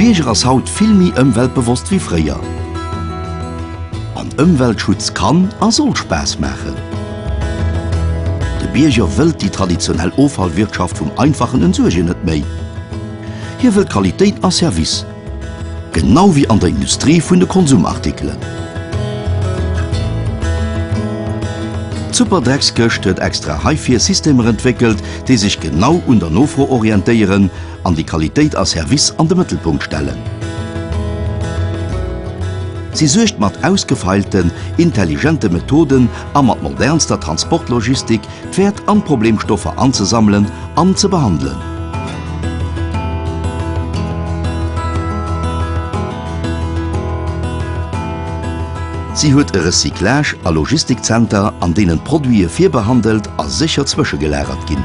Bierger ass haut vill méi ëmweltbewosst wéi fréier. An Ëmweltschutz kann a soll Spaass maachen. De Bierger wëllt déi traditionell Offallwirtschaft vum einfachen Entsuergen net méi. Hie wëllt Qualitéit a Service. Genau wéi an der Industrie vun de Konsumartikelen. D'Superdreckskëscht huet extra heifir Systemer entwéckelt, déi sech genau un der Nofro orientéieren an déi Qualitéit a Service an de Mëttelpunkt stellen. Si suergt mat ausgefeilten, intelligente Methoden a mat modernster Transportlogistik d'Wäert an d'Problemstoffer anzesammelen an ze behandelen. Si huet e Recyclage a Logistikzenter, an deenen d'Produite virbehandelt a sécher zwëschegelagert ginn.